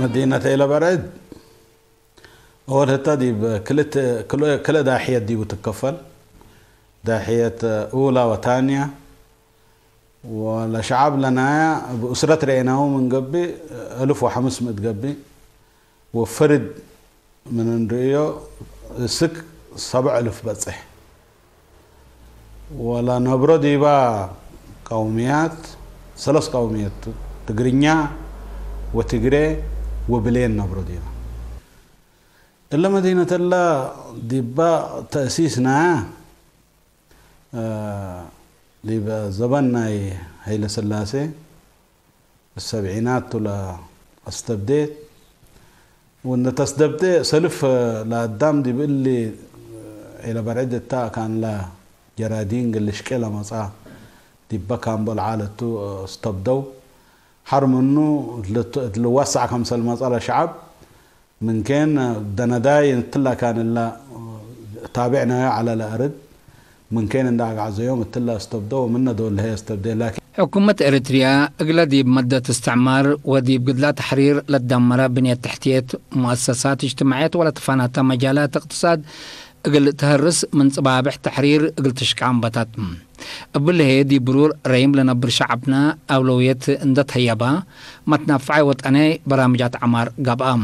መዲነት ኢለበርዕድ፣ ኣወል ህታ ዲብ ክልተ፣ ክልተ፣ ክልተ ዳሕየት ዲቡ ትከፈል። ዳሕየት ኡላ ወታንያ፣ ወለሸዓብ ለናያ ብእስረት ርኤናሁ ምን ገብእ፣ እልፍ ወሐምስ ምእት ገብእ፣ ወፈርድ ምን እንርእዮ እስክ ሰብዕ እልፍ በጽሕ። ወላ ነብሮ ዲባ ቀውምያት፣ ሰለስ ቀውምየት፣ ትግርኛ ወትግሬ ወብሌን ነብሮ ዲባ። እለ መዲነት እላ ዲባ ተእሲስና፣ እ፣ ዲበ ዘበን ናይ ሀይለ ስላሴ፣ السبعينات ቱላ አስተብዴት፣ ወእንደ ተስደብዴ ሰልፍ ለአዳም ዲብ እሊ ዒለ በርዕድ እታ ካንላ ጀራዲን ግልሽቄ ለመጻ ዲበ ካምቦ ለዓለቱ እስተብደው። ሐር ምኑ ልት-፣ ልዋሳዕ ከምሰል መጻ ለሸዓብ ምንኬን ደነዳይ እንትላ ካንላ ታቢዕናዮ ዐለ ለአርድ ምንኬን እንዳ አግዓዘዮም እትላ እስተብደው ምነ ዶልሀየ እስተብዴ ላኪን ሕኩመት ኤሪትሪያ እግለ ዲብ መደት እስትዕማር ወዲብ ግድላ ተሕሪር ለትደመረ ብንየት ተሕትየት፣ ሙአሰሳት እጅትማዕየት ወለትፋናተ መጃላት እቅትሳድ እግል ተሀርስ ምን ጽባብሕ ተሕሪር እግል ትሽቃ አንበታት። እብሊ ህዬ ዲብ ብሩር ረይም ለነብር ሸዐብና አውለውየት እንደ ተህየባ፣ መትናፍዓይ ወጠናይ በራምጃት ዐማር ገብአ።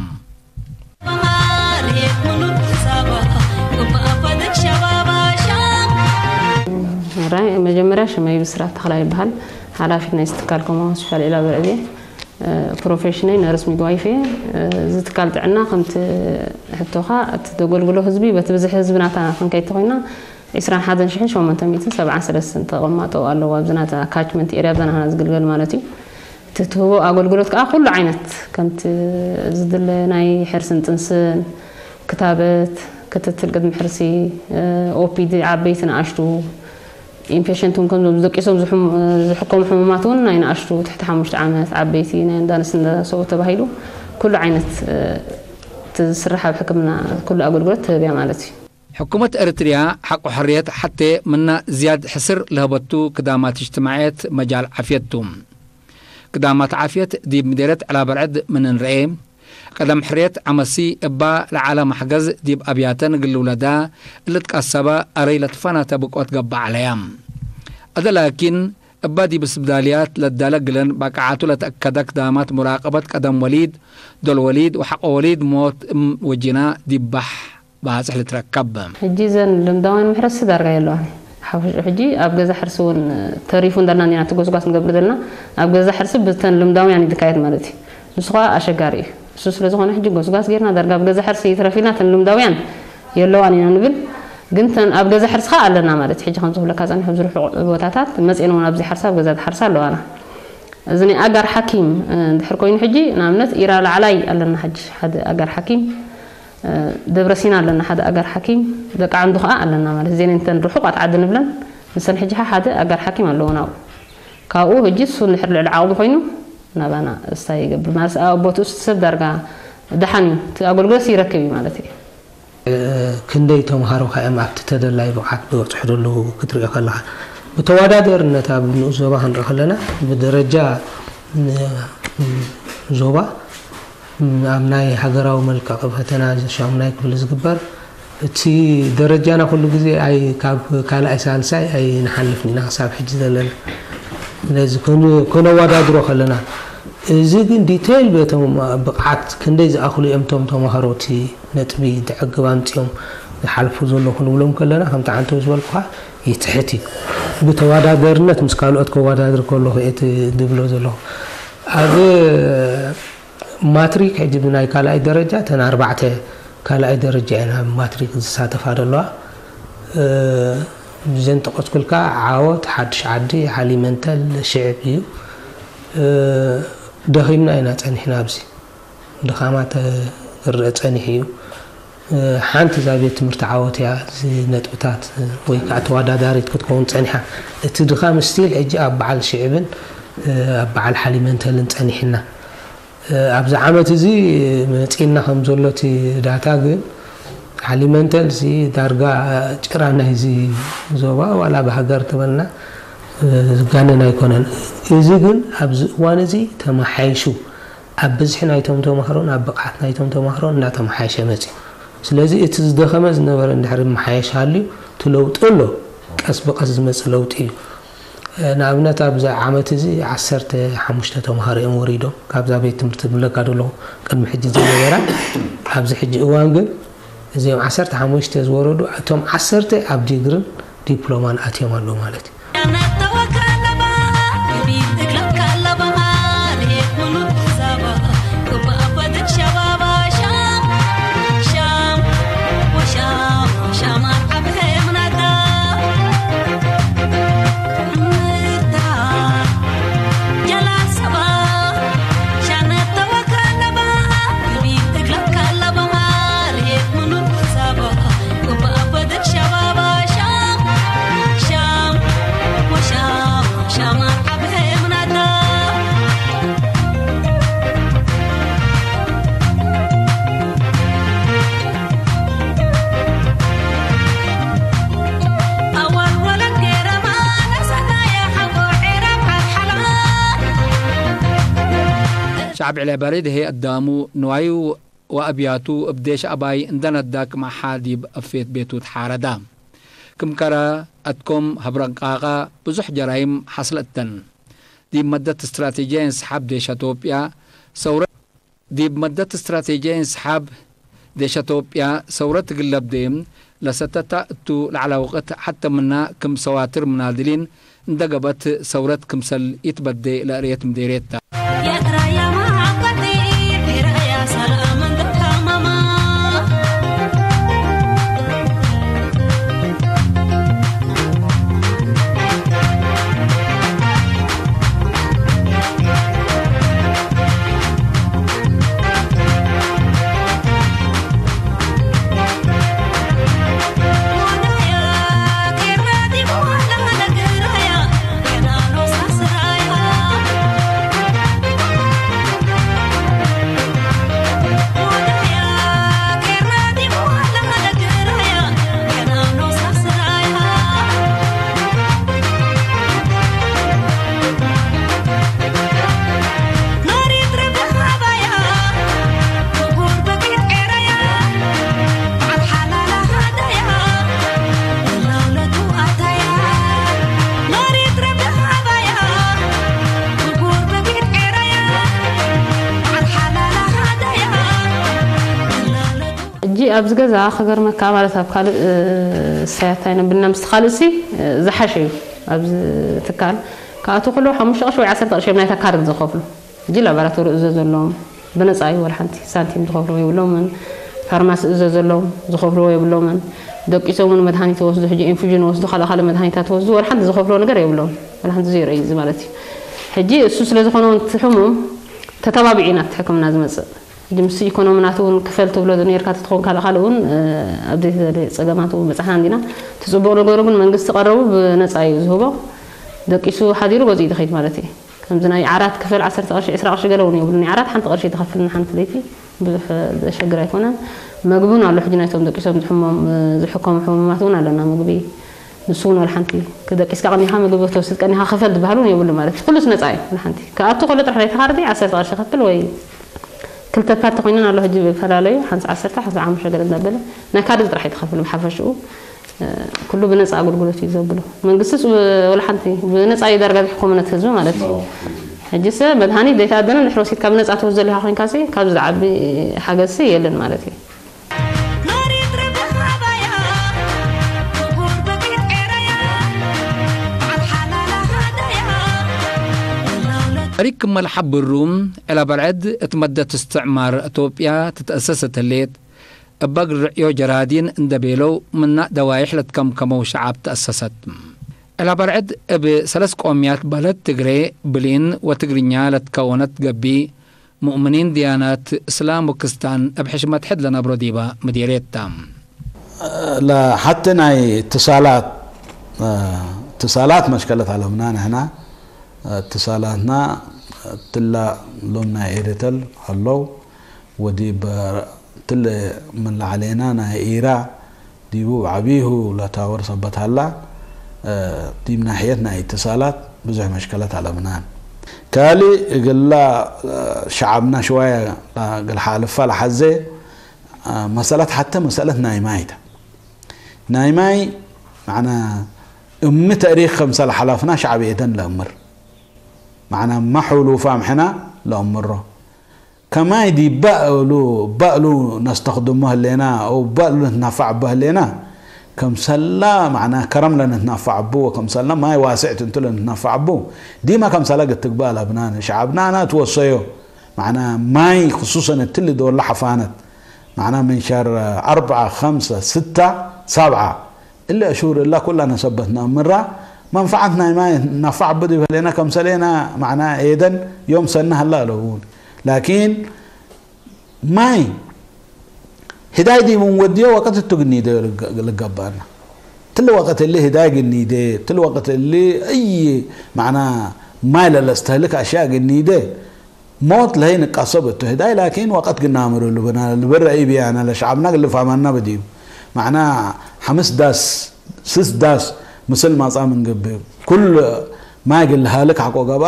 ራይ መጀመርያ ሽመይ ብስራት ተኽላይ ይበሃል። ሓላፊት ናይ ዝትካል ኮማ ሆስፒታል ኢላ በርዕድ እየ። ፕሮፌሽነይ ነርስ ሚድዋይፍ እየ። እዚ ትካል ጥዕና ከምቲ ሕቶኻ እቲ ዘገልግሎ ህዝቢ በቲ ብዝሒ ህዝቢ ናታ ክንከይድ ተኾይና ዒስራን ሓደን ሽሕን ሸሞንተ ሚእትን ሰብዓን ሰለስተን ተቐማጦ ኣለዎ ኣብዚ ናታ ካችመንት ኤርያ ኣብዛ ናህና ዝግልገል ማለት እዩ። እቲ ትህቦ ኣገልግሎት ከዓ ኩሉ ዓይነት ከምቲ ዝድለ ናይ ሕርስን ጥንስን ክታበት ክትትል ቅድሚ ሕርሲ ኦፒዲ ዓበይቲ ንኣሽቱ ኢንፔሸንት እውን ከምዞም ዝደቂሶም ዝሕከሙ ሕሙማት እውን ናይ ንኣሽቱ ትሕቲ ሓሙሽተ ዓመት ዓበይቲ ናይ እንዳንስ እንዳሰብኡ ተባሂሉ ኩሉ ዓይነት እቲ ዝስራሕ ኣብ ሕክምና ኩሉ ኣገልግሎት ትህብ እያ ማለት እዩ። ሕኩመት ኤርትርያ ሐቆ ሕርየት ሐቴ ምና ዝያድ ሕስር ለህበቱ ክዳማት እጅትማዕየት መጃል ዓፍየት ቱ። ክዳማት ዓፍየት ዲብ ምዴርየት ዕላበርዕድ ምን እንርኤ፣ ቀደም ሕርየት ዐመሲ እባ ለዐለ ማሕገዝ ዲብ ኣብያተን እግል ልውለዳ እሊ ትቃሰበ ኣረይ ለትፋናተ ብቆት ገብእ ዐለያ። አደ ላኪን እባ ዲብ እስብዳልያት ለዳለ እግለን ባቅዓቱ ለተአከደ ክዳማት ሙራቀበት ቀደም ወሊድ፣ ዶል ወሊድ ወሐቆ ወሊድ ሞት እም ወጂና ዲብ ባሕ ባጽሕ ልትረከብ። ሕጂ እዘን ልምዳውያን ምሕረሲ ዳርጋ የለዋን። ሓፈሽኡ ሕጂ ኣብ ገዛ ሕርሲ እውን ተሪፉ እንዳልና እንዲና እቲ ጎስጓስ ንገብር ዘለና። ኣብ ገዛ ሕርሲ ብተን ልምዳውያን እዩ ዝካየድ ማለት እዩ። ንሱ ከዓ ኣሸጋሪ እዩ። እሱ ስለ ዝኾነ ሕጂ ጎስጓስ ጌርና ዳርጋ ኣብ ገዛ ሕርሲ ይትረፍ ኢልና እተን ልምዳውያን የለዋን ኢና ንብል። ግን ተን ኣብ ገዛ ሕርሲ ከዓ ኣለና ማለት እዩ። ሕጂ ከምዚ ክብለካ ጸኒሑ ኣብዚ ርሑቕ ቦታታት መጺኤን እውን ኣብዚ ሓርሳ ኣብ ገዛ ዝሓርሳ ኣለዋና። እዚ ናይ ኣጋር ሓኪም እንድሕር ኮይኑ ሕጂ ንኣብነት ኢራ ላዕላይ ኣለና ሕጂ ሓደ ኣጋር ሓኪም ደብረሲና ኣለና ሓደ ኣጋር ሓኪም ደቂ ዓንዱ ከዓ ኣለና ማለት እዚአን እንተን ርሑቃት ዓዲ ንብለን ንሰን ሕጂ ሓደ ኣጋር ሓኪም ኣለዎ ናብኡ ካብኡ ሕጂ እሱ እንድሕር ልዕሊ ዓቕሙ ኮይኑ ናባና እስታይ ይገብር ማለት ኣብ ቦትኡ ሰብ ዳርጋ ደሓን እዩ እቲ ኣገልግሎት ይረክብ እዩ ማለት እዩ ክንደይ ተምሃሮ ከ እዮም ኣብቲ ተደላይ ብቕዓት ዝበፅሑ ዘለዉ ክትሪኦ ከለኻ ብተወዳደርነት ኣብ ንኡስ ዞባ ክንርኢ ከለና ብደረጃ ዞባ ኣብ ናይ ሃገራዊ መልቀቒ ፈተና ሻሙናይ ክፍሊ ዝግበር እቲ ደረጃና ኩሉ ግዜ ኣይ ካብ ካልኣይ ሳልሳይ ኣይንሓልፍን ኢና ክሳብ ሕጂ ዘለና ስለዚ ክነወዳድሮ ከለና እዚ ግን ዲቴይል በቶም ብቕዓት ክንደይ ዝኣኽሉ እዮም እቶም ተምሃሮ እቲ ነጥቢ ዘዕግብ ኣምፂኦም ዝሓልፉ ዘለዉ ክንብሎም ከለና ከምቲ ዓንተው ዝበልኩኻ ይትሕት እዩ ብተወዳደርነት ምስ ካልኦት ከወዳድር ከለኹ እየ ዝብሎ ዘለኹ ኣብ ማትሪክ ሕጂ ብናይ ካልኣይ ደረጃ እተን ኣርባዕተ ካልኣይ ደረጃ እየን ኣብ ማትሪክ ዝሳተፋ ዘለዋ ብዘን ጠቐስኩልካ ዓወት ሓድሽ ዓዲ ሓሊመንተል ሽዕብ እዩ ደኺምና ኢና ጸኒሕና ኣብዚ ድኻማ ክረኣ ጸኒሑ እዩ ሓንቲ እዛ ቤት ትምህርቲ ዓወት እያ እዚ ነጥብታት ወይ ከዓ ተወዳዳሪት ክትከውን ጸኒሓ እቲ ድኻም ስቲል ሕጂ ኣብ በዓል ሽዕብን ኣብ በዓል ሓሊመንተልን ጸኒሕና ኣብዚ ዓመት እዚ መጺእና ከም ዘሎ እቲ ዳታ ግን ሓሊመንተል ሲ ዳርጋ ጭራ ናይዚ ዞባ ዋላ ብሃገር ተበልና ዝጋነን ኣይኮነን እዚ ግን ኣብዚ እዋን እዚ ተመሓይሹ ኣብ ብዝሒ ናይቶም ተማሃሮን ኣብ ብቕዓት ናይቶም ተማሃሮን እናተመሓየሸ መፅዩ። ስለዚ እቲ ዝደኸመ ዝነበረ እንድሕሪ መሓየሽ ሃልዩ፣ እቲ ለውጢ ኣሎ። ቀስ ብቐስ ዝመፅእ ለውጢ እዩ። ንኣብነት፣ ኣብዚ ዓመት እዚ ዓሰርተ ሓሙሽተ ተምሃሮ እዮም ወሪዶም ካብዛ ቤት ትምህርቲ ዝብለካ ዘለኹ፣ ቅድሚ ሕጂ ዝነበራ። ኣብዚ ሕጂ እዋን ግን እዚኦም ዓሰርተ ሓሙሽተ ዝወረዱ፣ እቶም ዓሰርተ ኣብ ዲግርን ዲፕሎማን ኣትዮም ኣለዉ ማለት እዩ። ሻዕብ ዕለ በሪድ ህይ ኣዳሙ ንዋዩ ወኣብያቱ እብ ዴሽ ኣባይ እንደ ነዳክ ማሓ ዲብ ኣፌት ቤቱ ተሓረዳ። ክም ከረ ኣትኮም ሀብረንቃቃ ብዙሕ ጀራይም ሓስለ እተን። ዲብ መደት እስትራቴጂያ እንስሓብ ዴሽ ኣቶብያ ሰውረ ዲብ መደት እስትራቴጂያ እንስሓብ ዴሽ ኣቶብያ ሰውረ ትግለብ ደይም ለሰተታ እቱ ለዕላ ወቅት ሓተ ምና ክም ሰዋትር ምናድሊን እንደ ገበት ሰውረት ክምሰል ይትበዴ ለእርየት ምዴርየታ። ሕጂ ኣብዚ ገዛ ክገርመካ ማለት ኣብ ካልእ እሳያት ኣይነብልና ምስቲ ካልእ ሲ ዝሓሸ እዩ። ኣብዚ ትካል ክኣትዉ ከለዉ ሓሙሽተ ቅርሺ ወይ ዓሰርተ ቅርሺ እዮም ናይታ ካርድ ዝኸፍሉ። ሕጂ ላቦራቶሪ እዘዘሎም ብነፃ እዩ። ወላ ሓንቲ ሳንቲም ዝኸፍልዎ የብሎምን። ፋርማሲ እዘዘሎም ዝኸፍልዎ የብሎምን። ደቂሶም እውን መድሃኒት ወስዱ፣ ሕጂ ኢንፉዥን ወስዱ፣ ካልእ ካልእ መድሃኒታት ወስዱ፣ ወላ ሓንቲ ዝኸፍልዎ ነገር የብሎም። ወላ ሓንቲ ዜሮ እዩ እዚ ማለት እዩ። ሕጂ እሱ ስለ ዝኾነ እውን እቲ ሕሙም ተተባቢዑ ኢና እቲ ሕክምና ዝመፅእ። ሕጂ ምስ ኢኮኖሚ ናቱ እውን ክፈል ትብሎ ኔርካ ተትኾን ካልእ ካልእ እውን ኣብ ዘይተደለየ ፀገማት እውን በፃሕና እንዲና። እቲ ፅቡቕ ነገሩ ግን መንግስቲ ቀረቡ ብነፃ እዩ ዝህቦ። ደቂሱ ሓዲሩ ገዚኡ ዝኸይድ ማለት እዩ። ከምዚ ናይ ዓራት ክፈል ዓሰርተ ቅርሺ፣ ዕስራ ቅርሺ ገለ እውን የብሉን። ናይ ዓራት ሓንቲ ቅርሺ ትኸፍል ንሓንቲ ለይቲ ብዙሕ ዘሸግር ኣይኮነን። መግቢ እውን ኣሎ። ሕጂ ናይቶም ደቂሶም ዝሕሞም ዝሕከሙ ሕሙማት እውን ኣለና መግቢ። ንሱ እውን ወላ ሓንቲ ክደቂስካ ቀኒኻ መግቢ ተወስድ ቀኒኻ ክፈል ዝበሃል እውን የብሉ ማለት እዩ። ኩሉስ ነፃ እዩ። ወላ ሓንቲ ክኣቱ ከሎ ጥራሕ ናይቲ ካርዲ ዓሰርተ ቅርሺ ከፍል ወይ ክልተ ፓርቲ ኮይነን ኣሎ። ሕጂ ብፈላለዩ ሓንቲ ዓሰርተ ሓንቲ ሓሙሽተ ገለ እንዳበለ ናይ ካርዲ ጥራሕ እዩ ትኸፍል ብሓፈሽኡ። ኩሉ ብነፃ ኣገልግሎት እዩ ዘብሎ መንግስቲ። ወላ ሓንቲ ብነፃ እዩ ዳርጋ ዝሕከሙ ነቲ ህዝቢ ማለት እዩ። ሕጂስ መድሃኒት ዘይተኣደነ ድሕሪ ወሲድካ ብነፃ ትወስደሉ ኢኻ ኮይንካ ሲ ካብዚ ዝዓቢ ሓገዝ ሲ የለን ማለት እዩ። ሪክ ክመል ሓብሩ ዕላ በልዐድ እት መደት እስትዕማር ኢትዮጵያ ትትአሰሰት ህሌት እበ ግርዕዮ ጀራዲን እንደ ቤለው ምናእ ደዋይሕ ለትከምከመው ሸዓብ ተአሰሰት። ዕላ በልዐድ እብ ሰለስ ቆምያት በለት ትግሬ፣ ብሊን ወትግርኛ ለትከወነት ገቢእ ሙእምኒን ድያናት እስላም ወክስታን እብ ሕሽመት ሕድ ለነብሮ ዲባ ምዴርየት ታ። ለሐቲ ናይ ትሳላት ትሳላት መሽከለት አለምና ንሕና ትሳላትና ትላ ሎም ናይ ኤርተል አለው ወዲብ ትል ምን ለዐሌና ናይ ኢራ ዲቡ ብዓቢሁ ለታወር ሰበት ሀላ፣ ዲብ ናሕየት ናይ እትሳላት ብዙሕ መሽከለት አለምናን። ካልእ እግላ ሸዓብና ሽዋያ ግል ሓልፋ ለሓዘ መሰለት ሓተ መሰለት ናይ ማይ እታ ናይ ማይ ማዕና እምኒ ተእሪኽ ከምሰል ሓላፍና ሸዓብ ኤደን ለእምር ማዕና ማሑሉፋ ምሕና ለእምሮ ከማይ ዲ ባእሉ ባእሉ ነስተኽድሞ ህሌና ኦ ባእሉ ንትናፋዕ ባ ህሌና ከምሰላ ማዕና ከረም ለንትናፋዕ ቡ ወከምሰላ ማይ ዋስዕት እንቱ ለንትናፋዕ ቡ ዲማ ከምሰላ ግትግባ ለብናነ ሸዓብናና ትወሰዮ ማዕና ማይ ክሱሰን እትሊ ዶላ ሓፋነት ማዕና ምን ሸር ኣርብዓ ከምሰ ስታ ሳብዓ እለ እሹር እላ ኩላ ነሰበት ነእምራ መንፈዓት ናይ ማይ ናፋዕ ብድ ይበሌና ከምሰሌና ማዕና ኤደን ዮም ሰና ህላ ኣለውን ላኪን ማይ ህዳይ ዲሙን ወድዮ ወቀት እቱ ግኒደ ልገባና ትል ወቀት እሊ ህዳይ ግኒደ ትል ወቀት እሊ እይ ማዕና ማይ ለለስተህልክ ኣሽያ ግኒደ ሞት ለሀይ ንቃሰብ እቱ ህዳይ ላኪን ወቀት ግናምርሉ ብና ልብረ ኢብያና ለሸዓብና ግልፋማና ብድዩ ማዕና ሓምስ ዳስ ስስ ዳስ ምስል ማጻ ምንግብ ኩል ማይ ግልሃልክ ሓቆ ገባ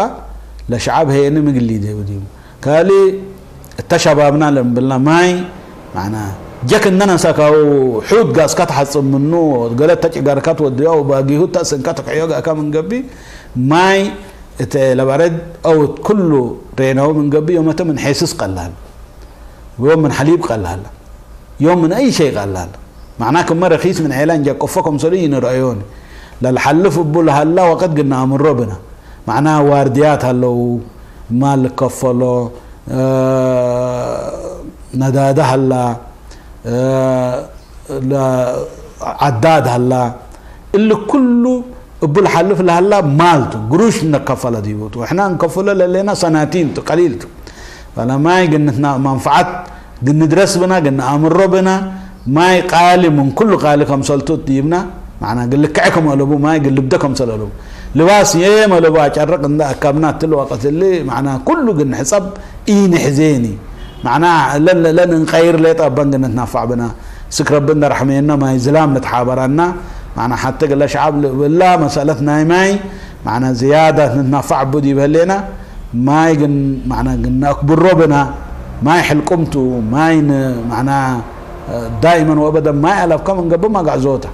ለሸዓብ ሀየኒ ምግሊ ደብድዩ ካልእ እተ ሸባብና ለምብልና ማይ ማዕና ጀክ እነነሰካው ሑድ ጋስካ ትሓጽብ ምኑ ገለ ተጭጋርካ ትወድዮ ባጊሁ ተስንካ ትክሕዮ ጋእካ ምንገቢ ማይ እተ ለባረድ አውት ኩሉ ሬናው ምንገቢ ዮመተ ምን ሐይስስ ቀላል ዮም ምን ሐሊብ ቀላል ዮም ምን አይ ሸይ ቀላል ማዕና ክመ ረኺስ ምን ዔላ እንጀቀፎ ከምሰሉ ይንረአዮን ለልሓልፍ እቡ ለሃላ ወቀት ግና ኣምሮ ብና ማዕና ዋርድያት ኣለዉ ማል ልከፈሎ ነዳዳ ሃላ ዓዳድ ሃላ እሊ ኩሉ እቡ ልሓልፍ ለሃላ ማልቱ ግሩሽ ነከፈለ ዲቡቱ ሕና እንከፍሎ ለሌና ሰናቲንቱ ቀሊልቱ ፈለማይ ግንትና መንፈዓት ግንድረስ ብና ግንኣምሮ ብና ማይ ቃሊ ምን ኩሉ ቃሊ ከምሰልቱ ይብና ማዕና ግልክዐ ከመለቡ ማይ ግልብደ ከምሰለሉ ልባስ የመለቡ ኣጨርቅ እንዳ ኣካብና ትል ወቀትሊ ማዕና ኩሉ ግንሕጸብ ኢንሕዜኒ ማዕና ለን ለን እንቀይር ሌጣ በንግ ንትናፋዕ ብና ስክረብን ደርሕመየና ማይ ዝላም ንትሓበራና ማዕና ሓተ ግለ ሸዓብ ልብላ መሰለት ናይ ማይ ማዕና ዝያዳ ንትናፋዕ ቡድ ይበሌና ማይ ግን ማዕና ግን ነክብሮ ብና ማይ ሕልቁምቱ ማይ ን ማዕና ዳይመን ወበደ ማይ ኣላፍካ መንገቡ ማጋዕዞታ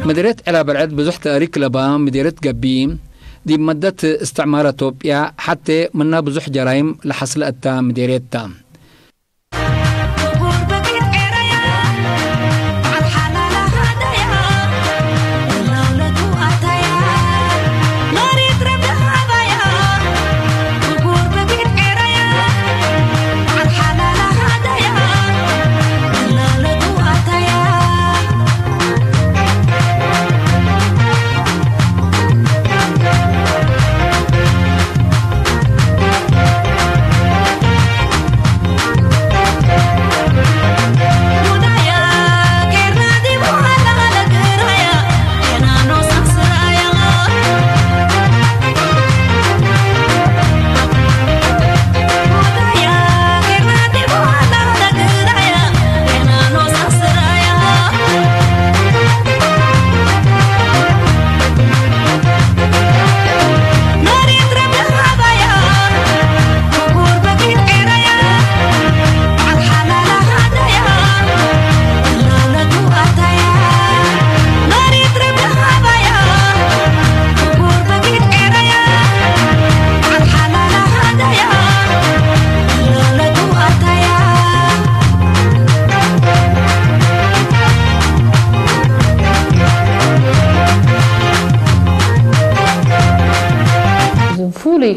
ምድሬት ዕላ በልዐት ብዙሕ ተእሪክ ለባ ምዴርት ገቢ ዲብ መደት እስትዕማር አቶብያ ሐቴ ምና ብዙሕ ጀራይም ለሐስለ እታ ምዴርየት ታ።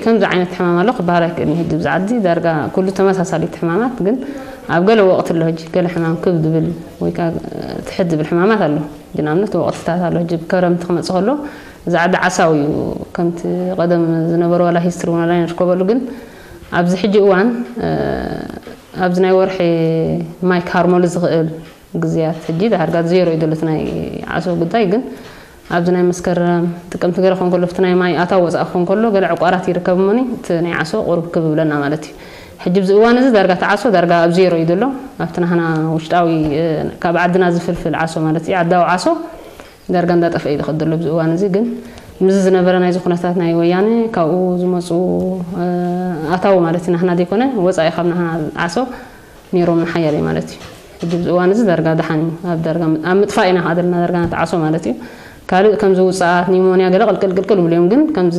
ከምዚ ዓይነት ሕማም ኣሎ ክበሃል ኣይክእልን። ሕጂ ብዛ ዓዲ ዳርጋ ኩሉ ተመሳሳሊት ሕማማት፣ ግን ኣብ ገለ ወቕቲ ኣሎ። ሕጂ ገለ ሕማም ክብ ዝብል ወይ ከዓ ትሕት ዝብል ሕማማት ኣሎ። ግን ኣብነት ወቕትታት ኣሎ። ሕጂ ክረምቲ ክመፅእ ከሎ እዚ ዓዲ ዓሳው እዩ። ከምቲ ቀደም ዝነበረ ዋላ ሂስትሪ ዋላ ንርከበሉ፣ ግን ኣብዚ ሕጂ እዋን ኣብዚ ናይ ወርሒ ማይ ክሃርመሉ ዝኽእል ግዜያት ሕጂ ዳርጋ ዜሮ እዩ ዘሎ እቲ ናይ ዓሶ ጉዳይ። ግን ኣብዚ ናይ መስከረም ጥቅምቲ ገለ ክኾን ከሎ፣ ኣብቲ ናይ ማይ ኣታዊ ወፃኢ ክኾን ከሎ ገለ ዕቋራት ይርከብ እሞኒ እቲ ናይ ዓሶ ቁሩብ ክብ ይብለና ማለት እዩ። ሕጂ ኣብዚ እዋን እዚ ዳርጋ እቲ ዓሶ ዳርጋ ኣብ ዜሮ እዩ ዘሎ። ኣብቲ ናህና ውሽጣዊ ካብ ዓድና ዝፍልፍል ዓሶ ማለት እዩ፣ ዓዳዊ ዓሶ ዳርጋ እንዳጠፍአ እዩ ዝኸድ ዘሎ ኣብዚ እዋን እዚ። ግን ምስዚ ዝነበረ ናይዚ ኩነታት ናይ ወያነ ካብኡ ዝመፁ ኣታዊ ማለት እዩ ናህና ዘይኮነ ወፃኢ ካብ ናህና ዓሶ ነይሮም ሓያለ ማለት እዩ። ሕጂ ኣብዚ እዋን እዚ ዳርጋ ደሓን እዩ። ኣብ ዳርጋ ኣብ ምጥፋእ ኢና ከኣ ዘለና ዳርጋ ነቲ ዓሶ ማለት እዩ። ካልእ ከምዚ ውፅኣት ኒሞንያ ገለ ቅልቅል ቅልቅል ይብሉ እዮም፣ ግን ከምዚ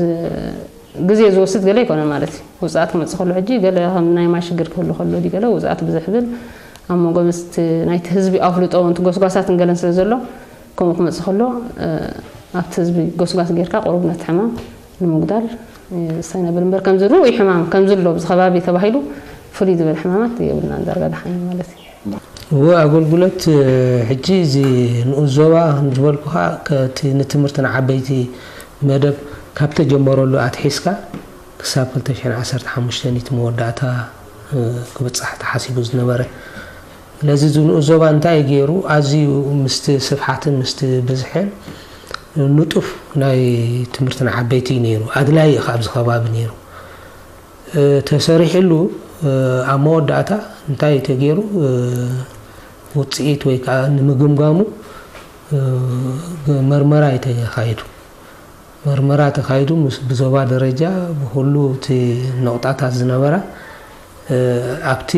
ግዜ ዝወስድ ገለ ኣይኮነን ማለት እዩ። ውፅኣት ክመፅእ ከሎ ሕጂ ገለ ከም ናይ ማይ ሽግር ክህሉ ከሎ ድዩ ገለ ውፅኣት ብዝሕ ብል ኣብ መንጎ ምስቲ ናይቲ ህዝቢ ኣፍልጦ እውን እቲ ጎስጓሳትን ገለን ስለ ዘሎ ከምኡ ክመፅእ ከሎ ኣብቲ ህዝቢ ጎስጓስ ጌርካ ቁሩብ ነቲ ሕማም ንምጉዳል ይሳይ ነብል እምበር ከምዚ ርኡይ ሕማም ከምዚ ኣሎ ኣብዚ ከባቢ ተባሂሉ ፍሉይ ዝበል ሕማማት የብልናን። ዳርጋ ደሓን እዩ ማለት እዩ። እወ ኣገልግሎት ሕጂ እዚ ንኡስ ዞባ ከም ዝበልኩኻ ከቲ ንትምህርቲ ንዓበይቲ መደብ ካብ ተጀመረሉ ኣትሒዝካ ክሳብ ክልተ ሽሕን ዓሰርተ ሓሙሽተን እቲ መወዳእታ ክብጻሕ ተሓሲቡ ዝነበረ። ስለዚ እዚ ንኡስ ዞባ እንታይ ገይሩ ኣዝዩ ምስቲ ስፍሓትን ምስቲ ብዝሕን ንጡፍ ናይ ትምህርቲ ንዓበይቲ እዩ ነይሩ። ኣድላይ እዩ ኣብዚ ከባቢ ነይሩ። ተሰሪሕሉ ኣብ መወዳእታ እንታይ ተገይሩ ውፅኢት ወይ ከዓ ንምግምጋሙ መርመራ እዩ ተኻይዱ። መርመራ ተኻይዱ ምስ ብዞባ ደረጃ ብኩሉ እቲ ነቑጣታት ዝነበራ ኣብቲ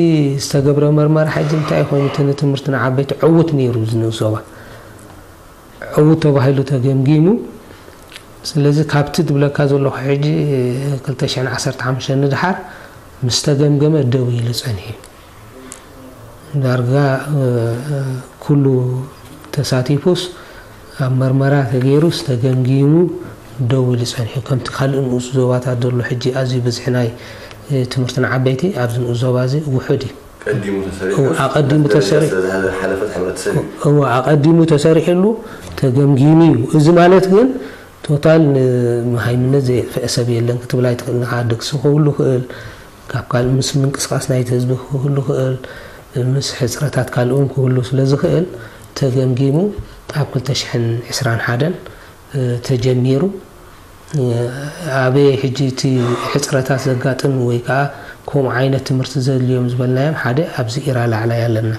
ዝተገብረ መርመራ ሕጂ እንታይ ኮይኑ እቲ ንትምህርቲ ንዓበይቲ ዕዉት ነይሩ እዚ ንኡስ ዞባ ዕዉት ተባሂሉ ተገምጊሙ። ስለዚ ካብቲ ዝብለካ ዘለኹ ሕጂ ክልተ ሽሕን ዓሰርተ ሓሙሽተን ንድሓር ምስ ተገምገመ ደው ኢሉ ጸኒሑ። ዳርጋ ኩሉ ተሳቲፉስ ኣብ መርመራ ተገይሩስ ተገምጊሙ ደው ኢሉ ጸኒሑ። ከምቲ ካልእ ንኡስ ዞባታት ዘሎ ሕጂ ኣዝዩ ብዝሒ ናይ ትምህርቲ ንዓበይቲ ኣብዚ ንኡስ ዞባ እዚ ውሑድ እዩ። ቀዲሙ ተሰሪሑ እው፣ ኣቐዲሙ ተሰሪሑ። ስለ ዝሓለፈት ሕብረተሰብ እዩ። እው፣ ኣቐዲሙ ተሰሪሕሉ ተገምጊሙ እዩ። እዚ ማለት ግን ቶታል ንመሃይምነት ዘየጥፈአ ሰብ የለን ክትብል ኣይትኽእል። ንኻ ደግሲ ክህሉ ይኽእል፣ ካብ ካልእ ምስ ምንቅስቃስ ናይቲ ህዝቢ ክህሉ ይኽእል፣ ምስ ሕፅረታት ካልእ እውን ክህሉ ስለ ዝኽእል ተገምጊሙ ኣብ ክልተ ሽሕን ዕስራን ሓደን ተጀሚሩ። ኣበይ ሕጂ እቲ ሕፅረታት ዘጋጥም ወይ ከዓ ከምኡ ዓይነት ትምህርቲ ዘድልዮም ዝበልናዮም ሓደ ኣብዚ ኢራ ላዕላይ ኣለና።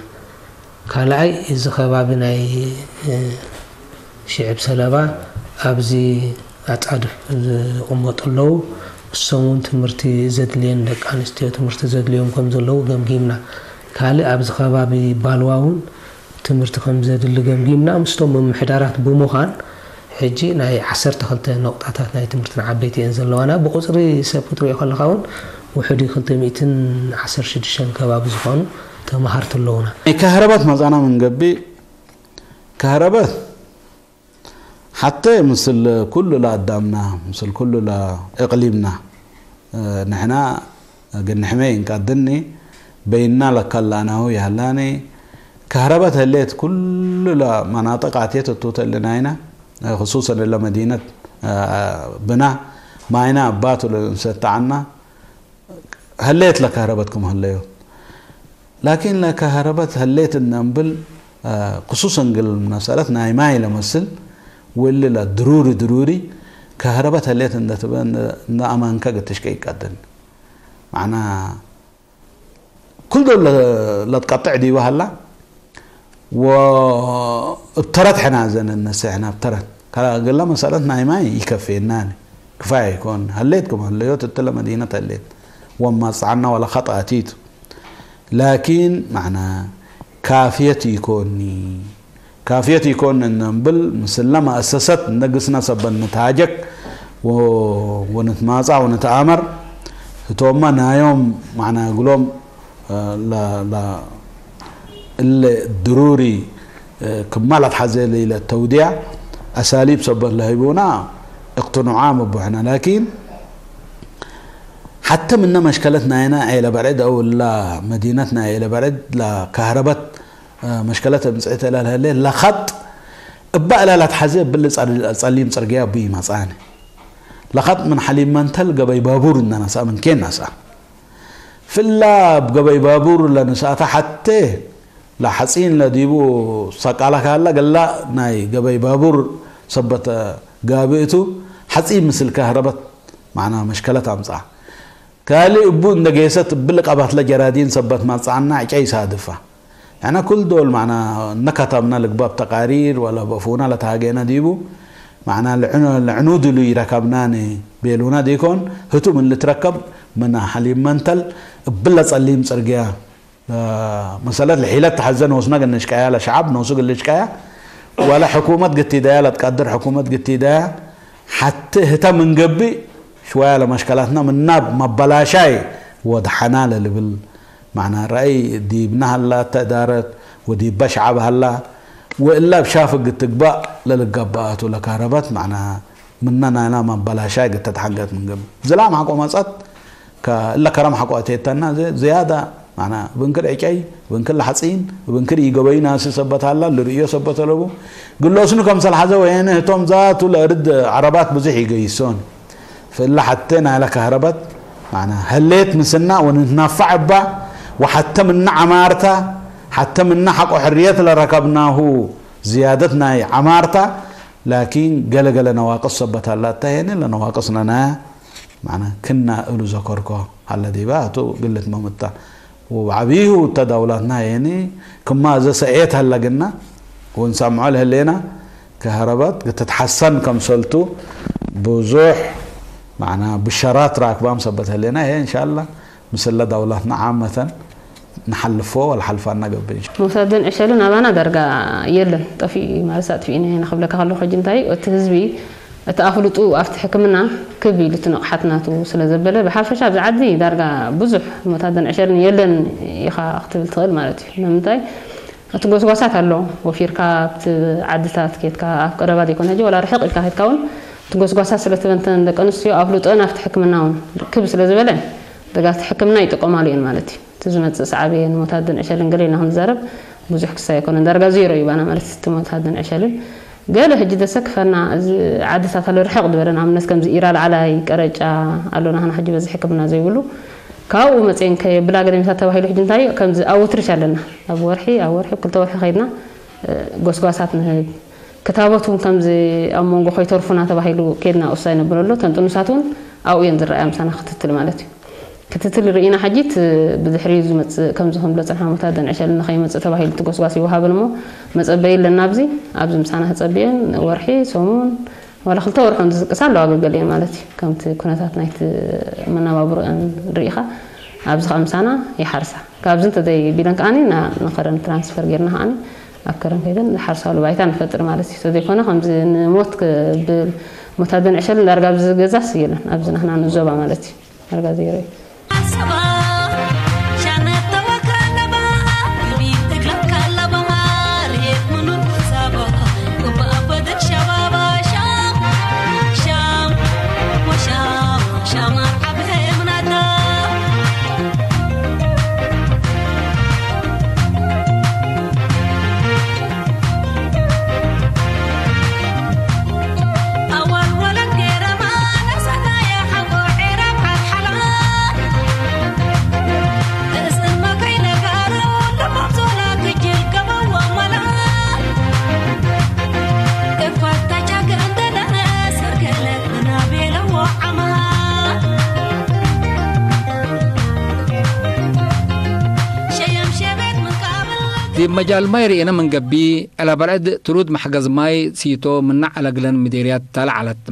ካልኣይ እዚ ከባቢ ናይ ሽዕብ ሰለባ ኣብዚ ኣፃድፍ ዝቕመጡ ኣለዉ። እሶም እውን ትምህርቲ ዘድልየን ደቂ ኣንስትዮ ትምህርቲ ዘድልዮም ከም ዘለዉ ገምጊምና። ካልእ ኣብዚ ከባቢ ባልዋ እውን ትምህርቲ ከም ዘድሊ ገምጊምና ምስቶም ምምሕዳራት ብምዃን ሕጂ ናይ ዓሰርተ ክልተ ነቑጣታት ናይ ትምህርቲ ንዓበይቲ እየን ዘለዋና። ብቑፅሪ ሰብ ክትሪኦ ከለኻ እውን ውሕዲ ክልተ ሚእትን ዓሰርተ ሽዱሽተን ከባቢ ዝኾኑ ተምሃርቲ ኣለዉና። ናይ ካህረበት መፃና ምንገቢ ካህረበት ሓተ ምስል ኩሉ ለኣዳምና ምስል ኩሉ ለእቅሊምና ንሕና ግንሕመ ይንቃድኒ በይና ለካላናሁ ያላኒ ካህረበት ህሌት ኩሉ ለመናጥቅ ኣትየት እቱተ ልናይና ክሱሰን ለመዲነት ብና ማይና ኣባቱ ለንሰተዓና ህሌት ለካህረበት ክም ህለዮት ላኪን ለካህረበት ህሌት እነንብል ክሱሰን ግል መሰለት ናይ ማይ ለመስል ወሊ ለድሩሪ ድሩሪ ካህረበት ህሌት እንደትበ እንደ ኣማንካ ግትሽቀ ይቀድን ማዕና ኩል ዶ ለትቀጥዕ ዲበ ሀላ ወእብተረት ሕና ዘነነሰ ሕና እብተረት ገለ መሰለት ናይ ማይ ይከፍየናኒ ክፋይ ኣይኮን ሀሌት ክመለዮት እትለ መዲነት ሀሌት ወማጽዓና ወላ ኸጣቲቱ ላኪን ማዕና ካፍየት ይኮኒ ካፍየት ይኮን እነንብል ምስለ መእሰሰት ነግስና ሰበን ንትሃጀክ ወንትማጻ ወንትኣመር ህቶማ ናዮም ማዕና ግሎም እለ ድሩሪ ክማል ኣትሓዘ ለይለ ተውዲያ ኣሳሊብ ሰበን ለህይቦና እቅትኑዓ መቦሕና ላኪን ኣተ ምነ መሽከለት ናይና ዔለ በዕድ ኣው ላ መዲነት ናይ ዔለ በዕድ ላ ካህረበት፣ እ፣ መሽከለት እምጽእት እላ ለሀሌ ለኸጥ እባ እላ ላትሓዘ ብል ጸር-፣ ጸሊም ጽርግያ ቡይ መጻኒ። ለኸጥ ምን ሓሊብ መንተል ገበይ ባቡር እንደ ነሳ ምን ኬን ነሳ። ፍላ ብ ገበይ ባቡር ለንሳታ ሓቴ ላሓጺን ለዲቡ ሰቃላ ካላ ገላ ናይ ገበይ ባቡር ሰበት ጋብእቱ ሓጺን ምስል ካህረበት ማዕና መሽከለት ኣምጻ። ካልእ እቡ እንደ ጌሰት ብል ቀባት ለጀራዲን ሰበት ማጻና ዕጨይ ሳድፋ። ያና ኩል ዶል ማዕና እነ ካታብና ልግባብ ተቃሪር ወላ በፉና ለተሃጌና ዲቡ ማዕና ልዕኑ-፣ ልዕኑድሉ ይረከብናኒ ቤሉና ዲኮን ህቱ ምን ልትረከብ ምና ሓሊብ መንተል እብለ ጸሊም ጽርግያ፣ እ፣ መሰለት ልሒለት ተሐዘ ነውስና ግንሽቀያ ለሸዓብ ነውሱ ግልሽቀያ ወላ ሕኩመት ግቲዳያ ለትቃድር ሕኩመት ግቲዳያ ሓቲ ህተ ምንገብእ ሽወያ ለመሽከላትና ምናብ መበላሻይ ወድሓና ለልብል ማዕና ረአይ ዲብና ሀላ ተእዳረት ወዲበ ሸዓብ ሀላ ወእላ ብሻፍግ ትግባእ ለልጋባኣቱ ለካረበት ማዕና ምና ናይና መበላሻይ ግተትሓንገት ምንገብእ ዝላም ሓቆ መጸት ከ-፣ እለ ከረም ሓቆ ኣቴተና ዘ-፣ ዝያዳ ማዕና ብንክል ዕጨይ ብንክል ሓጺን ብንክል ይገበዩ ናሲ ሰበት ሀላ ልርእዮ ሰበት ኣለቡ ግሎስኑ ከም ሰልሓዘ ወየነ ህቶም ዛቱ ለእርድ ዓረባት ብዙሕ ይገይሶን። ፍእላ ሓተ ናይለ ካህረበት ማዕና ሀሌት ምስና ወንትናፋዕ እባ ወሓተ ምና ዓማርታ ሓተ ምና ሓቆ ሕርየት ለረከብናሁ ዝያደት ናይ ዓማርታ ላኪን ገለገለ ነዋቅስ ሰበት ሀላ እታ ሄነ ለነዋቅስ ነናያ ማዕና ክና እሉ ዘከርኮ ሀለ ዲባ እቱ ግልት መምጣ ወብዓብዩ እተ ዳውላትና ሄኒ ክማ እዘ ሰኤት ሀለ ግና ወንሰምዖ ለህሌና ከህረበት ክትትሓሰን ከምሰልቱ ብዙሕ ማዕና ብሸራት ራክባም ሰበት ህሌና ይሄ እንሻላ ምስለ ዳውላትና ዓመተን ንሓልፎ ወልሓልፋና ገብእ እንሻ። መውሳድን ዕሸልን ኣባና ዳርጋ የለን፣ ጠፊኡ ማለት ኣጥፊእና ኢና ክብለካ ከለኹ ሕጂ እንታይ እዩ፣ እቲ ህዝቢ እቲ ኣፍልጡ ኣብቲ ሕክምና ክብ ኢሉ እቲ ንቕሓት ናቱ ስለ ዘበለ ብሓፈሻ ኣብዚ ዓዲ ዳርጋ ብዙሕ መውሳድን ዕሸልን የለን ኢኻ ክትብል ትኽእል ማለት እዩ። ንምንታይ እቲ ጎስጓሳት ኣሎ፣ ወፊርካ ኣብቲ ዓድታት ኬድካ ኣብ ቀረባ ዘይኮነ ሕጂ ወላ ርሕቕ ኢልካ ኬድካ እውን እቲ ጎስጓሳት ስለ ትበንተን ደቂ ኣንስትዮ ኣፍልጦን ኣብቲ ሕክምና እውን ክብ ስለ ዝበለ ደጋፍቲ ሕክምና ይጥቀማሉ እየን ማለት እዩ። እቲ ዝመጽእ ሰዓብየን ሞት ኣደን ዕሸልን ገለ ኢልና ክንዛረብ ብዙሕ ክሳይ ኣይኮነን። ዳርጋ ዜሮ እዩ ባና ማለት እቲ ሞት ኣደን ዕሸልን። ገለ ሕጂ ዘሰክፈና እዚ ዓድታት ኣሎ ርሕቕ ዝበለ ንኣብነት ከምዚ ኢራ ላዕላይ ቀረጫ ኣሎ ናህና ሕጂ በዚ ሕክምና ዘይብሉ ካብኡ መጽየን ከየብላ ገለ ሚሳት ተባሂሉ ሕጂ እንታይ እዩ ከምዚ ኣብ ውትርሽ ኣለና። ኣብ ወርሒ ኣብ ወርሒ ክልተ ወርሒ ከይድና እ፣ ጎስጓሳት ንህብ ክታቦት እውን ከምዚ ኣብ መንጎ ከይተርፉና ተባሂሉ ከይድና ውሳይ ነብለሉ እተን ጥኑሳት እውን ኣብኡ እየን ዝረኣያ ምሳና ክትትል ማለት እዩ። ክትትል ርኢና ሕጂ እቲ ብድሕሪኡ ዝመፅእ ከምዚ ክንብሎ ፅንሓ መታደን ዕሸል ንኸይመፅእ ተባሂሉ እቲ ጎስጓስ ይወሃበን እሞ መፀበይ ኣለና ኣብዚ ኣብዚ ምሳና ተፀቢየን ወርሒ ሰሙን ዋላ ክልተ ወርሑ ዝዝቅሳ ኣለዋ ገገሊአን ማለት እዩ። ከምቲ ኩነታት ናይቲ መናባብሮአን ርኢኻ ኣብዚ ከዓ ምሳና ይሓርሳ ካብዚ እንተዘይ ቢለን ከዓኒ ና- ንኸረን ትራንስፈር ጌርና ከዓኒ ኣብ ከረን ከይደን ዝሓርሳሉ ባይታ ንፈጥር ማለት እዩ። ተዘይኮነ ከምዚ ንሞት ክብል ሞታደን ዕሸልን ዳርጋ ኣብዚ ገዛስ የለን ኣብዚ ናህና ንዞባ ማለት እዩ። ዳርጋ ዜሮ እዩ። ዲብ መጃል ማይ ርኤነ ምንገቢ፣ ዕለ በርዕድ ትሩድ መሕገዝ ማይ ሲቶ ምናዕ ለግለን ምዴርያት ተለዓለት።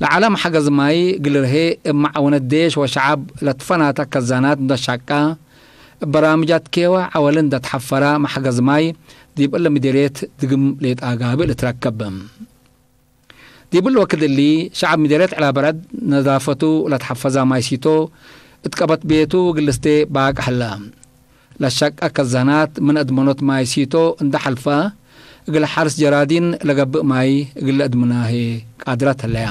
ለዓለ መሕገዝ ማይ ግልርሄ እብ መዓወነት ዴሽ ወሸዓብ ለትፈናተ ከዛናት እንደሻቃ፣ እብ በራምጃት ኬዋ ዐወልን ደትሐፈራ መሕገዝ ማይ ዲብ እለ ምዴርየት ድግም ሌጣ ጋብእ ልትረከብ። ዲብ እሊ ወክድ እሊ፣ ሸዐብ ምዴርየት ዕላበረድ ነዛፈቱ ለትሐፈዛ ማይ ሲቶ እት ቀበት ቤቱ ግልስቴ ባቅሕ ህለ። ለሸቀ ከዛናት ምን አድመኖት ማይ ሲቶ እንደ ሐልፈ፣ እግል ሐርስ ጀራዲን ለገብእ ማይ እግል ለአድምናሄ ቃድረት ህለያ።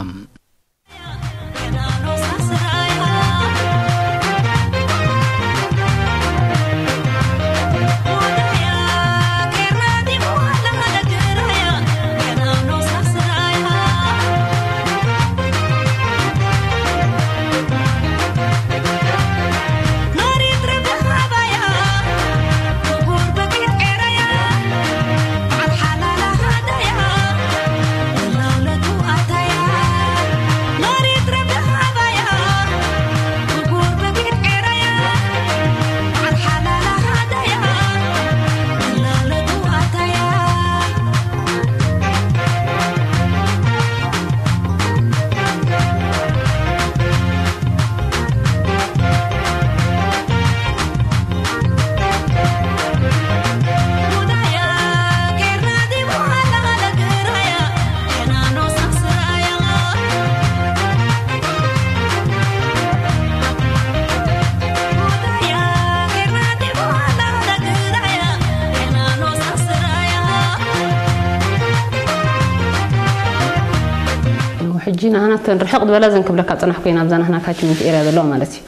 ሕጂ ናህና እተን ርሕቕ ዝበላ ዘን ክብለካ ጸናሕኩ እየን ኣብዛ ናህና ካችመንት ኤርያ ዘለዋ ማለት እዩ።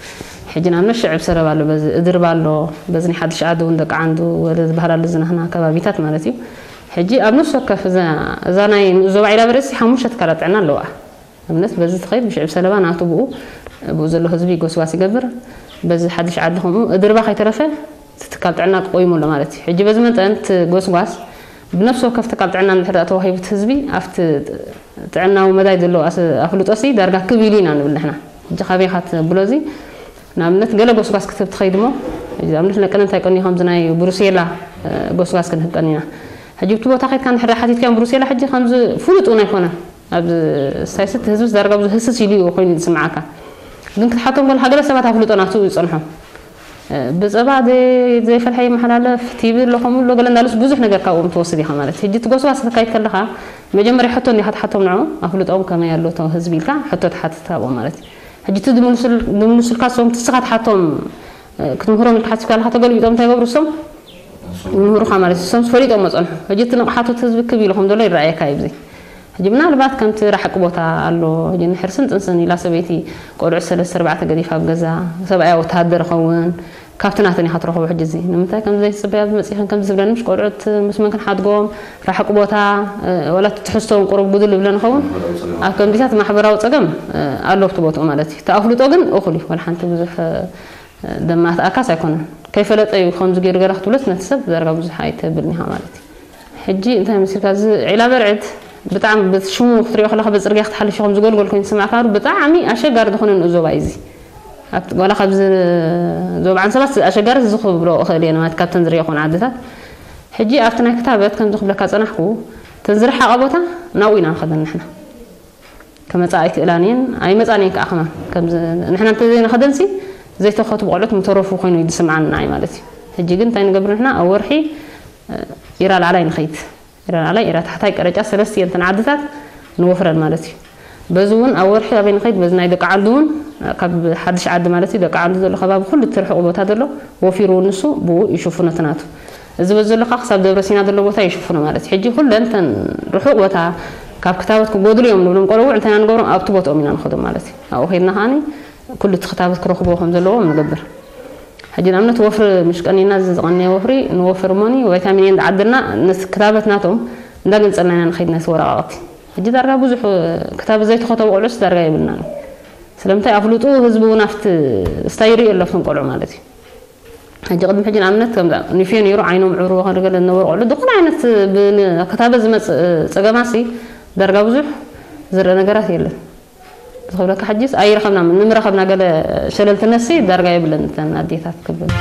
ሕጂ ንኣብነት ሽዕብ ሰረብ ኣሎ፣ በዚ እድርባ ኣሎ፣ በዚ ናይ ሓድሽ ዓዲ እውን ደቂ ዓንዱ ወደ ዝበሃል ኣሎ፣ እዚ ናህና ከባቢታት ማለት እዩ። ሕጂ ኣብ ነፍሲ ወከፍ እዛ እዛ ናይ ንኡስ ዞባ ዒላ በርዕሲ ሓሙሽተ ትካላት ጥዕና ኣለዋ። ኣብነት በዚ ትኸይድ ብሽዕብ ሰለባ ናቱ ብኡ ብኡ ዘሎ ህዝቢ ጎስጓስ ይገብር። በዚ ሓድሽ ዓዲ ከምኡ እድርባ ከይተረፈ እቲ ትካል ጥዕና ቆይሙ ኣሎ ማለት እዩ። ሕጂ በዚ መጠን እቲ ጎስጓስ ብነፍሲ ወከፍ ትካል ጥዕና እንድሕር ደኣ ተዋሂቡ እቲ ህዝቢ ኣብቲ ጥዕናዊ መዳይ ዘለዎ ኣስ- ኣፍልጦ ሲ ዳርጋ ክብ ኢሉ ኢና ንብል ንሕና። ሕጂ ካበይ ኢኻ ተብሎ እዚ ንኣብነት ገለ ጎስጓስ ክትህብ ትኸይድ እሞ ንኣብነት ነቀነ እንታይ ቀኒ ከምዚ ናይ ብሩሴላ ጎስጓስ ክንህብ ቀኒና። ሕጂ ብቲ ቦታ ከይድካ እንድሕር ሓቲትካዮም ብሩሴላ ሕጂ ከምዚ ፍሉጥ እውን ኣይኮነን። ኣብዚ ሳይስት ህዝብስ ዳርጋ ብዙ ህስስ ኢሉ እዩ ኮይኑ ዝስምዓካ። ግን ክትሓቶም ከለካ ገለ ሰባት ኣፍልጦ ናቱ ይጸንሖም። ብጸባ ዘይ- ዘይፈልሐ ይመሓላለፍ፣ ቲቪ ኣሎ ከምኡ ኣሎ ገለ እንዳሉስ ብዙሕ ነገር ካብኦም ትወስድ ኢኻ ማለት። ሕጂ እቲ ጎስጓስ ክትካይድ ከለኻ መጀመርያ ሕቶ እንዲኻ ትሓቶም ንዕኦም ኣፍልጦም ከመይ ኣሎ እቶ ህዝቢ ኢልካ ሕቶ ትሓትት ካብኦም ማለት እዩ። ሕጂ እቲ ዝምልሱል- ዝምልሱልካ እሶም እቲ ንስኻ ትሓቶም ክትምህሮም ኢልካ ሓሲብካ ኣለኻ ተገልቢጦም እንታይ ይገብሩ እሶም ይምህሩኻ ማለት እዩ። እሶም ፈሊጦም መጸንሑ። ሕጂ እቲ ንቕሓቱ እቲ ህዝቢ ክብ ኢሉ ከም ዘሎ ይረኣየካ እዩ። ሕጂ ምናልባት ከምቲ ራሕቂ ቦታ ኣሎ። ሕጂ ንሕርስን ጥንስን ኢላ ሰበይቲ ቆልዑ ሰለስተ ኣርባዕተ ገዲፋ ኣብ ገዛ ሰብኣያ ወተሃደር ይኸውን ካብቲ ናተን ኢኻ ትረኽቦ። ሕጂ እዚ ንምንታይ ከም ዘይትጽበያ መጺኸን ከም ዝብለኒ ምሽ ቆልዑት ምስ መን ክንሓድጎም ራሕቂ ቦታ ወላ ትሕዝቶውን ቁሩብ ጉድል ይብለን ይኸውን። ኣብ ከምዚታት ማሕበራዊ ጸገም ኣሎ ኣብቲ ቦትኡ ማለት እዩ። ተኣፍልጦ ግን እኹል እዩ። ወላ ሓንቲ ብዙሕ ደማት ኣካስ ኣይኮነን። ከይፈለጠ እዩ ከምዚ ገይሩ ገለ ክትብሎስ ነቲ ሰብ ዳርጋ ብዙሕ ኣይተብልን ኢኻ ማለት እዩ። ሕጂ እንታይ መሲልካ እዚ ዒላ በርዕድ ብጣዕሚ በቲ ሽሙ ክትሪኦ ከለካ በቲ ጽርግያ ክትሓልፍ ኢኹም ዝጎልጎል ኮይኑ ዝስምዓካ እምበር ብጣዕሚ ኣሸጋሪ ዝኾነ ንኡስ ዞባ እዩ እዚ። ኣብቲ ዋላ ካብዚ ዞባ ዓንሰባት ኣሸጋሪ እዚ ክብሎ እኽእል እየ ማለት ካብተን ዝሪኦ ኮን ዓድታት። ሕጂ ኣብቲ ናይ ክታበት ከምዚ ክብለካ ጸናሕኩ እተን ዝረሓቐ ቦታ ናብኡ ኢና ንኸደን ንሕና። ከመጻ ኣይክእላን እየን ኣይመጻን እየን ከዓ ከማን ከምዚ ንሕና እንተዘይንኸደንሲ ዘይተኸቱ ቆልዑት ምተረፉ ኮይኑ እዩ ዝስምዓኒ ንዓይ ማለት እዩ። ሕጂ ግን እንታይ ንገብር ንሕና ኣብ ወርሒ ኢራ ላዕላይ ንኸይድ ኢራ ላዕላይ ኢራ ታሕታይ ቀረጫ ሰለስተ እየን ተን ዓድታት ንወፍረን ማለት እዩ። በዚ እውን ኣብ ወርሒ ኣበይ ንኸይድ በዚ ናይ ደቂ ዓንዱ እውን ካብ ሓድሽ ዓዲ ማለት እዩ ደቂ ዓንዱ ዘሎ ከባቢ ኩሉ እቲ ርሑቕ ቦታ ዘሎ ወፊሩ እውን ንሱ ብኡ ይሽፍኖ እቲ ናቱ እዚ በዚ ዘሎ ከዓ ክሳብ ደብረ ሲና ዘሎ ቦታ ይሽፍኖ ማለት እዩ። ሕጂ ኩለን ተን ርሑቕ ቦታ ካብ ክታበት ክጎድሉ እዮም ንብሎም ቆልዑ እንታይ ኢና ንገብሮም ኣብቲ ቦትኦም ኢና ንኸዶም ማለት እዩ። ኣብኡ ከይድና ከዓኒ ኩሉ እቲ ክታበት ክረኽብዎ ከም ዘለዎም ንገብር። ሕጂ ንኣብነት ወፍሪ ምሽ ቀኒና እዚ ዝቐነየ ወፍሪ ንወፍር እሞኒ ቫይታሚን ኤ እንዳዓደልና ነቲ ክታበት ናቶም እንዳገንጸልና ኢና ንኸይድ ነቲ ወረቓቕቲ። ሕጂ ዳርጋ ብዙሕ ክታበት ዘይተኸተቡ ቆልዑስ ዳርጋ የብልናን። ስለምንታይ ኣፍልጡ ህዝቢ እውን ኣብቲ ስታይ ይሪኦ ኣሎ ኣብቶም ቆልዑ ማለት እዩ። ሕጂ ቅድሚ ሕጂ ንኣብነት ከም ኒፌ ነይሩ ዓይኖም ዕብሩ ከደገለ ዝነበሩ ቆልዑ ዝኾነ ዓይነት ክታበት ዝመፅእ ፀገማሲ ዳርጋ ብዙሕ ዝረአ ነገራት የለን። ዝኽብለካ ሕጂስ ኣይረኸብና ንምረኸብና ገለ ሸለልትነሲ ዳርጋ የብለን እተን ኣዴታት ክብል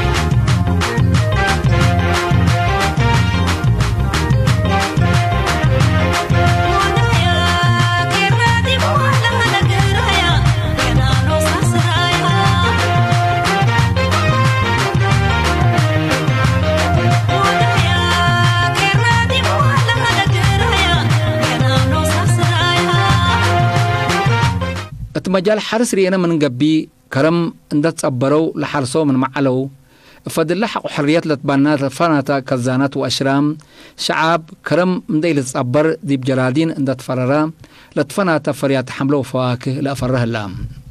እቲ መጃል ሓርስ ርኤነ ምንገቢ ከረም እንደተጸበረው ለሓርሶ ምን መዓለው እፈድላ ሓቁ ሕርየት ለትባና ለትፈናታ ከዛናት ወእሽራም ሸዓብ ከረም እንደይ ልትጸበር ዲብ ጀራዲን እንደትፈረራ ለትፈናታ ፈርያት ሓምለው ፈዋክህ ለእፈረህላ።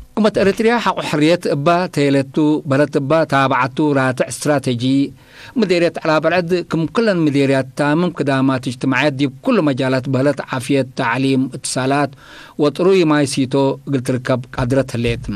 ሕኩመት ኤሪትሪያ ሓቁ ሕርየት እባ ተየለቱ በለት እባ ታባዓቱ ራትዕ ስትራቴጂ ምዴርየት ዕላበርዕድ ክም ኩለን ምዴርያት ታምም ክዳማት እጅትማዕየት ዲብ ኩሉ መጃላት በህለት ዓፍየት፣ ታዕሊም፣ እትሳላት ወጥሩይ ማይ ሲቶ እግል ትርከብ ቃድረት ህሌት።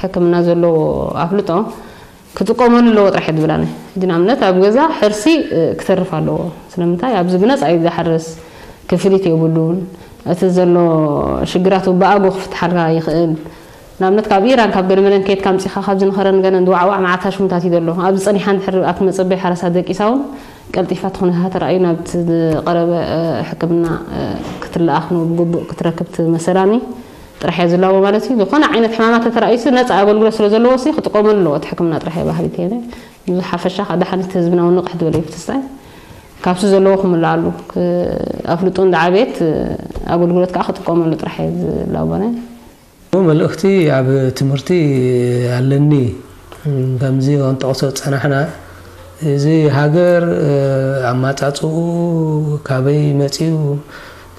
ሕክምና ዘለዎ ኣፍልጦ ክጥቀመሉ ኣለዎ ጥራሕ እየ ዝብል ኣነ። ሕጂ ንኣብነት ኣብ ገዛ ሕርሲ ክተርፍ ኣለዎ። ስለምንታይ ኣብዚ ብነፃ እዩ ዝሓርስ፣ ክፍሊት የብሉን። እቲ ዘሎ ሽግራት ብኣጎ ክፍትሓልካ ይኽእል። ንኣብነት ካብ ኢራን ካብ ገለመለን ከየድካ ኣምፂኻ ካብ ዝንኸረን ገለን ዝዋዕዋዕ መዓት ኣሽሙታት እዩ ዘሎ። ኣብዚ ፀኒሓ እንድሕር ኣብቲ መፀበይ ሓረሳት ደቂሳ እውን ቀልጢፋ ትኹነታት ተራእዩ ናብቲ ዝቐረበ ሕክምና ክትለኣኽ ብግቡእ ክትረክብ መሰላኒ ጥራሕ እየ ዝላቦ ማለት እዩ። ዝኾነ ዓይነት ሕማማት ተተራእዩሲ ነፃ ኣገልግሎት ስለ ዘለዎ ሲ ክጥቀመሉ ኣለዎ። እቲ ሕክምና ጥራሕ እየ ባህሪት እየ። ብዙሕ ሓፈሻ ከዓ ደሓኒት ህዝብና እውን ንቕሕ ዝበለ እዩ። ብትስታይ ካብቲ ዘለዎ ክምልኣሉ ኣፍልጡ እንዳ ዓብየት ኣገልግሎት ከዓ ክጥቀመሉ ጥራሕ እየ ዝላቦነ። መልእኽቲ ኣብ ትምህርቲ ኣለኒ። ከምዚ ክንጠቕሶ ዝፀናሕና እዚ ሃገር ኣማፃፅኡ ካበይ መፂኡ፣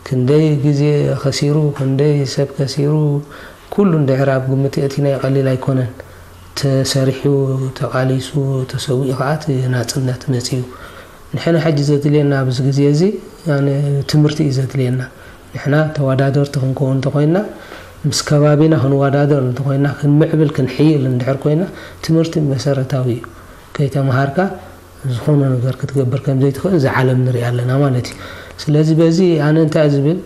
ክንደይ ግዜ ከሲሩ፣ ክንደይ ሰብ ከሲሩ፣ ኩሉ እንድሕር ኣብ ግምት የእቲናዮ ቀሊል ኣይኮነን። ተሰሪሑ፣ ተቓሊሱ፣ ተሰዊኡ ከዓ እቲ ናፅነት መፂኡ። ንሕና ሕጂ ዘድልየና ኣብዚ ግዜ እዚ ትምህርቲ እዩ ዘድልየና። ንሕና ተወዳደርቲ ክንከውን እንተኮይና፣ ምስ ከባቢና ክንወዳደር እንተኮይና፣ ክንምዕብል ክንሕይል እንድሕር ኮይና፣ ትምህርቲ መሰረታዊ እዩ። ከይተምሃርካ ዝኾነ ነገር ክትገብር ከምዘይትኽእል እዚ ዓለም ንሪኣ ኣለና ማለት እዩ። ስለዚ በዚ ኣነ እንታይ ዝብል፣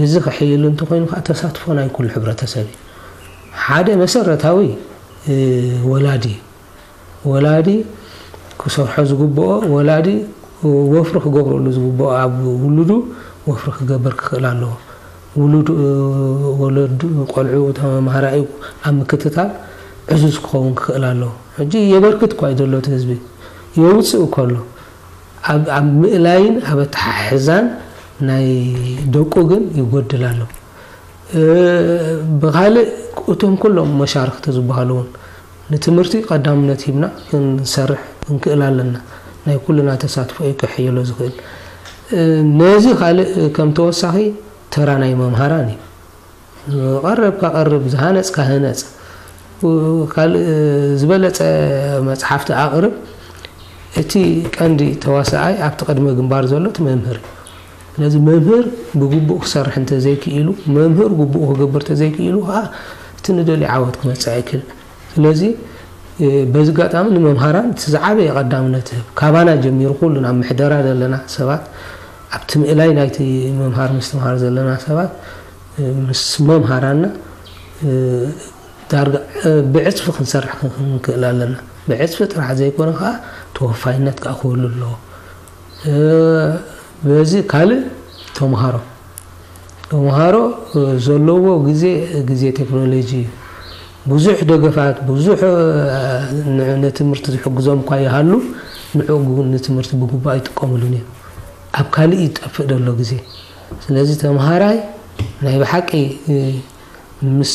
እዚ ክሕይል እንተኮይኑ ከዓ ተሳትፎ ናይ ኩሉ ሕብረተሰብ እዩ። ሓደ መሰረታዊ ወላዲ ወላዲ ክሰርሖ ዝግብኦ፣ ወላዲ ወፍሪ ክገብረሉ ዝግብኦ ኣብ ውሉዱ ወፍሪ ክገብር ክኽእል ኣለዎ። ውሉድ ወለዱ ቆልዑ ተመሃራዩ ኣብ ምክትታል ዕዙዝ ክኸውን ክኽእል ኣለዎ። ሕጂ የበርክት እኳ እዩ ዘሎ እቲ ህዝቢ የውፅእ እኮ ኣሎ። ኣብ ምእላይን ኣብ ኣተሓሕዛን ናይ ደቁ ግን ይጎድል ኣሎ። ብኻልእ እቶም ኩሎም መሻርክቲ ዝበሃሉ እውን ንትምህርቲ ቀዳምነት ሂብና ክንሰርሕ ክንክእል ኣለና። ናይ ኩልና ተሳትፎ እዩ ክሕይሎ ዝኽእል። ነዚ ካልእ ከም ተወሳኺ ተራ ናይ መምሃራን እዩ። ቀረብካ ቀርብ፣ ዝሃነፅካ ህነፅ፣ ካልእ ዝበለፀ መፅሓፍቲ ኣቕርብ። እቲ ቀንዲ ተዋሳኣይ ኣብቲ ቅድመ ግንባር ዘሎ እቲ መምህር እዩ። ስለዚ መምህር ብግቡእ ክሰርሕ እንተዘይክኢሉ፣ መምህር ግቡእ ክገብር እንተዘይክኢሉ ከዓ እቲ ንደልዮ ዓወት ክመፅእ ኣይክእልን። ስለዚ በዚ ኣጋጣሚ ንመምሃራን እቲ ዝዓበየ ቀዳምነት እህብ። ካባና ጀሚሩ ኩሉ ናብ ምሕደራ ዘለና ሰባት ኣብቲ ምእላይ ናይቲ ምምሃር ምስትምሃር ዘለና ሰባት ምስ መምሃራና ዳርጋ ብዕፅፊ ክንሰርሕ ክንክእል ኣለና። ብዕፅፊ ጥራሕ ዘይኮነ ከዓ ተወፋይነት ከዓ ክህሉ ኣለዎ። በዚ ካልእ ተምሃሮ ተምሃሮ ዘለዎ ግዜ ግዜ ቴክኖሎጂ እዩ። ብዙሕ ደገፋት ብዙሕ ንትምህርቲ ዝሕግዞም እኳ ይሃሉ ንዕኡ ግን ንትምህርቲ ብግቡእ ኣይጥቀምሉን እዮም። ኣብ ካልእ ይጠፍእ ዘሎ ግዜ። ስለዚ ተምሃራይ ናይ ብሓቂ ምስ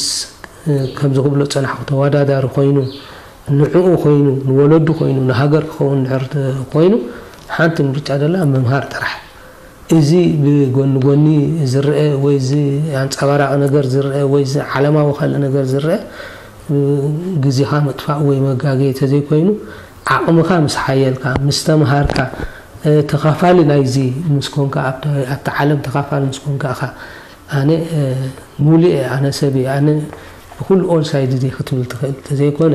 ከምዚ ክብሎ ዝፀናሕኩ ተወዳዳሪ ኮይኑ ንዕኡ ኮይኑ ንወለዱ ኮይኑ ንሃገር ክኸውን ድሕር ኮይኑ ሓንቲ ምርጫ ደላ ምምሃር ጥራሕ። እዚ ብጎኒ ጎኒ ዝረአ ወይ እዚ ኣንፀባራቂ ነገር ዝረአ ወይ እዚ ዓለማዊ ካልእ ነገር ዝረአ ግዜኻ ምጥፋእ ወይ መጋገየ ተዘይኮይኑ ዓቕምኻ ምስ ሓየልካ ምስ ተምሃርካ ተኻፋሊ ናይዚ ምስ ኮንካ ኣብታ ዓለም ተኻፋሊ ምስ ኮንካ ኢኻ ኣነ ሙሉእ እየ፣ ኣነ ሰብ እየ፣ ኣነ ብኹሉ all side እየ ክትብል ትኽእል እንተዘይኮነ፣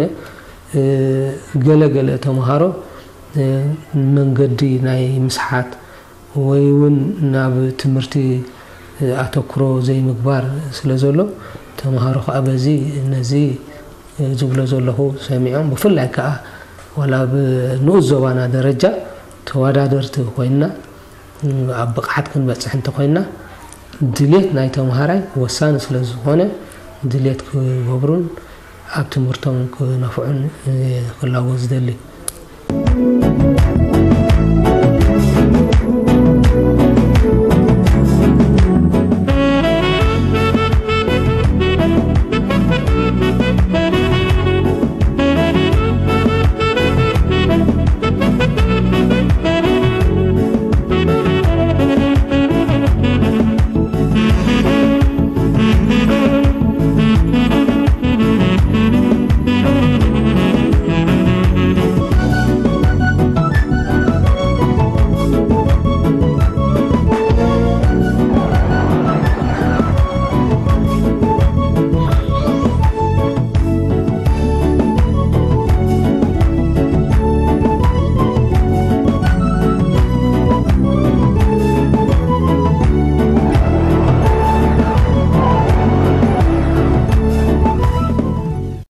ገለ ገለ ተምሃሮ መንገዲ ናይ ምስሓት ወይ እውን ናብ ትምህርቲ ኣተኩሮ ዘይምግባር ስለ ዘሎ፣ ተምሃሮ ከዓ በዚ ነዚ ዝብሎ ዘለኹ ሰሚዖም፣ ብፍላይ ከዓ ዋላ ኣብ ንኡስ ዞባና ደረጃ ተወዳደርቲ ኮይንና ኣብ ብቕዓት ክንበፅሕ እንተኾይንና ድሌት ናይ ተምሃራይ ወሳኒ ስለ ዝኾነ ድሌት ክገብሩን ኣብ ትምህርቶም ክነፍዑን ክላቦ ዝደሊ።